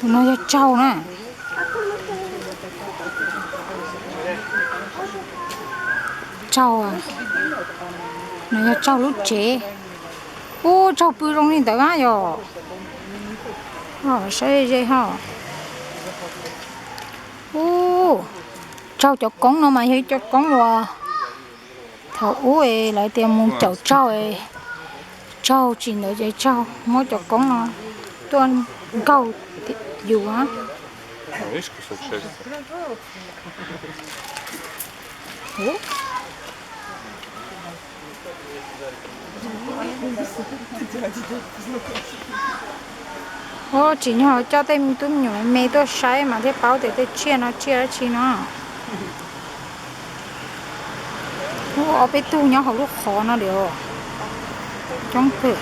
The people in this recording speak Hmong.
No yog tsaug na. Tsaug, no yog tsaug lub tsev. Ub, tsaug pw zoo li ntawd na yog. Saib ze ho. Ub, tsaug cov koob no mas yog ib cov koob uas thaum ub lawv tias mus caum tsaug, tsaug tsis ntawd ces tsaug muab cov koob no tuaj nkaug yus. Ub, tsim nyog coj tej tub me nyuam me tuaj saib mas thiaj paub tias tej tsiaj no tsiaj dab tsi no. Ub, ob peb tug nyob hauv lub qhov no li. Coob kawg.